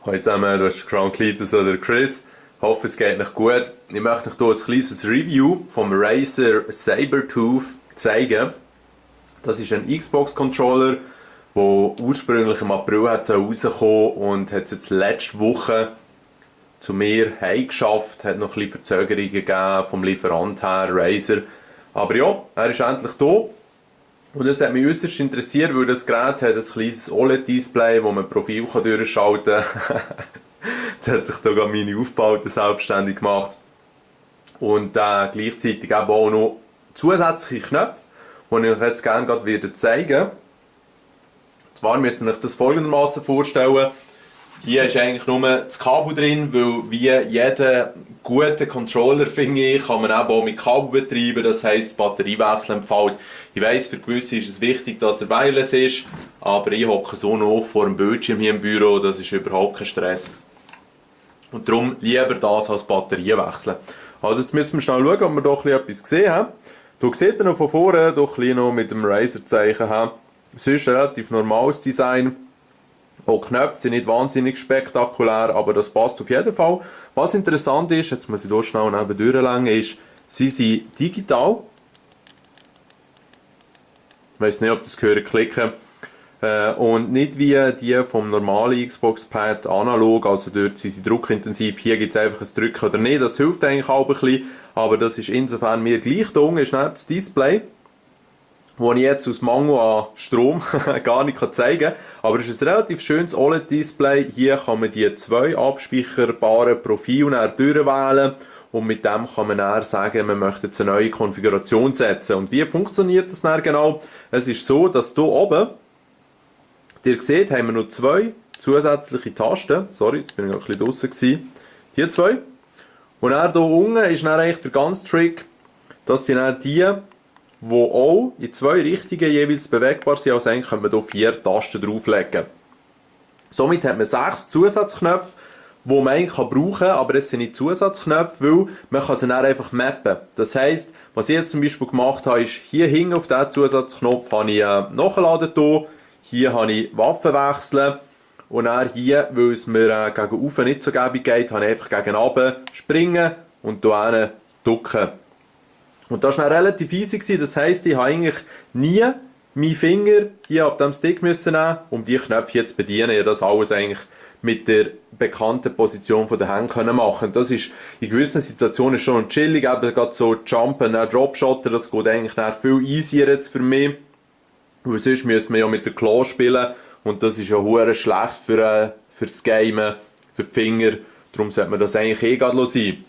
Hallo zusammen, das ist Crown Cletus oder Chris. Ich hoffe, es geht euch gut. Ich möchte euch hier ein kleines Review vom Razer Sabertooth zeigen. Das ist ein Xbox-Controller, der ursprünglich im April rauskommen und hat es jetzt letzte Woche zu mir heimgeschafft. Hat noch ein bisschen Verzögerungen gegeben vom Lieferant her, Razer. Aber ja, er ist endlich da. Und das hat mich äußerst interessiert, weil das Gerät hat ein kleines OLED-Display, wo man Profil durchschalten kann. Jetzt hat sich da gerade meine Aufbauten selbstständig gemacht. Und gleichzeitig eben auch noch zusätzliche Knöpfe, die ich euch jetzt gerne gerade zeigen werde. Und zwar müsst ihr euch das folgendermaßen vorstellen. Hier ist eigentlich nur das Kabel drin, weil wie jeder gute Controller, finde ich, kann man eben auch mit Kabel betreiben, das heisst das Batteriewechsel empfiehlt. Ich weiss, für gewisse ist es wichtig, dass er wireless ist, aber ich hocke so noch vor dem Bildschirm hier im Büro, das ist überhaupt kein Stress. Und darum lieber das als Batteriewechsel. Also jetzt müssen wir schnell schauen, ob wir doch etwas gesehen haben. Hier seht ihr noch von vorne, doch noch mit dem Razer-Zeichen haben. Es ist ein relativ normales Design. Auch die Knöpfe sind nicht wahnsinnig spektakulär, aber das passt auf jeden Fall. Was interessant ist, jetzt muss ich hier schnell neben durchlängen, ist, sie sind digital. Ich weiss nicht, ob das gehört klicken. Und nicht wie die vom normalen Xbox-Pad analog, also dort sind sie druckintensiv. Hier gibt es einfach ein Drücken oder nicht, das hilft eigentlich auch ein bisschen. Aber das ist insofern mir gleich. Da unten ist nicht das Display, das ich jetzt aus Mangel an Strom gar nicht zeigen kann. Aber es ist ein relativ schönes OLED-Display. Hier kann man die zwei abspeicherbaren Profile durchwählen. Und mit dem kann man dann sagen, man möchte jetzt eine neue Konfiguration setzen. Und wie funktioniert das dann genau? Es ist so, dass hier oben, ihr seht, haben wir noch zwei zusätzliche Tasten. Sorry, jetzt bin ich ein bisschen draussen gewesen. Die zwei. Und dann hier unten ist dann eigentlich der ganze Trick, dass sie dann die auch in zwei Richtungen jeweils bewegbar sind. Also eigentlich können wir hier 4 Tasten drauflegen. Somit hat man 6 Zusatzknöpfe, die man eigentlich brauchen kann, aber es sind nicht Zusatzknöpfe, weil man kann sie dann einfach mappen. Das heisst, was ich jetzt zum Beispiel gemacht habe, ist, hier hinten auf diesen Zusatzknopf habe ich Nachladen hier, hier habe ich Waffen wechseln und dann hier, weil es mir gegen oben nicht so gäbig geht, habe ich einfach gegen runter springen und hier drücken. Und das war dann relativ easy gewesen. Das heisst, ich habe eigentlich nie meinen Finger hier ab dem Stick müssen nehmen, um die Knöpfe hier zu bedienen. Ich habe das alles eigentlich mit der bekannten Position von der Hand können machen. Das ist in gewissen Situationen schon chillig, eben gerade so Jumpen, Dropshotter, das geht eigentlich viel easier jetzt für mich. Weil sonst müssen wir ja mit der Claw spielen und das ist ja hure schlecht für das Gamen, für die Finger. Darum sollte man das eigentlich eh gerade sein.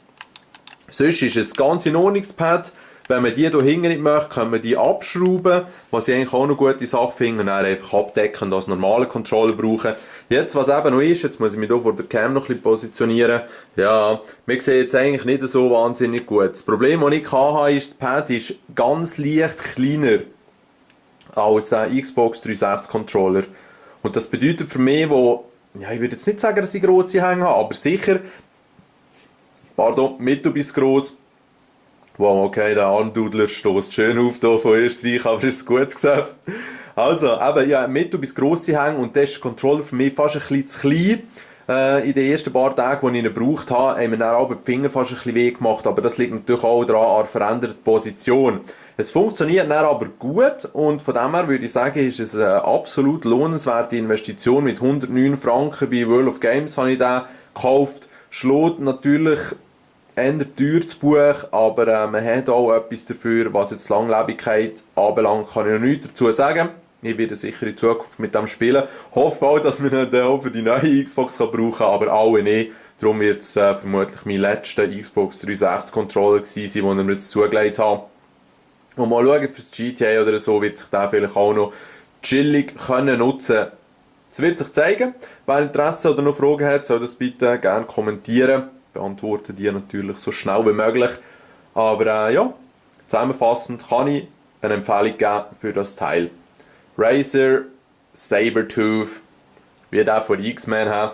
Sonst ist es ganz in Ordnung, das Pad. Wenn man die hier hinten nicht möchte, kann man die abschrauben, was ich eigentlich auch eine gute Sache finde, und dann einfach abdecken und als normalen Controller brauchen. Jetzt, was eben noch ist, jetzt muss ich mich hier vor der Cam noch ein bisschen positionieren. Ja, wir sehen jetzt eigentlich nicht so wahnsinnig gut. Das Problem, das ich hatte, ist, das Pad ist ganz leicht kleiner als ein Xbox 360 Controller. Und das bedeutet für mich, ja, ich würde jetzt nicht sagen, dass ich grosse Hände habe, aber sicher, mittel bis gross. Wow, okay, der Armdudler stößt schön auf hier von Österreich, aber ist ein gutes Geschäft. Also, eben, ja, mittel bis grosse Hänge und das ist der Controller für mich fast ein bisschen zu klein. In den ersten paar Tagen, die ich ihn gebraucht habe, haben mir dann auch die Finger fast ein bisschen weh gemacht, aber das liegt natürlich auch daran an der veränderten Position. Es funktioniert dann aber gut und von dem her würde ich sagen, ist es eine absolut lohnenswerte Investition. Mit 109 Franken bei World of Games habe ich den gekauft. Schlägt natürlich eher teuer das Buch, aber man hat auch etwas dafür, was jetzt die Langlebigkeit anbelangt, kann ich noch nichts dazu sagen. Ich werde sicher in Zukunft mit dem spielen. Hoffe auch, dass man ihn auch für die neue Xbox brauchen kann, aber alle nicht. Darum wird es vermutlich mein letzter Xbox 360 Controller gewesen sein, den ich mir jetzt zugelegt habe. Und mal schauen, fürs GTA oder so wird sich der vielleicht auch noch chillig können nutzen. Es wird sich zeigen. Wer Interesse oder noch Fragen hat, soll das bitte gerne kommentieren. Beantworte die natürlich so schnell wie möglich. Aber ja, zusammenfassend kann ich eine Empfehlung geben für das Teil. Razer Sabertooth, wie der von X-Men haben.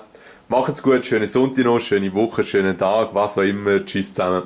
Macht's gut, schönen Sonntag noch, schöne Woche, schönen Tag, was auch immer. Tschüss zusammen.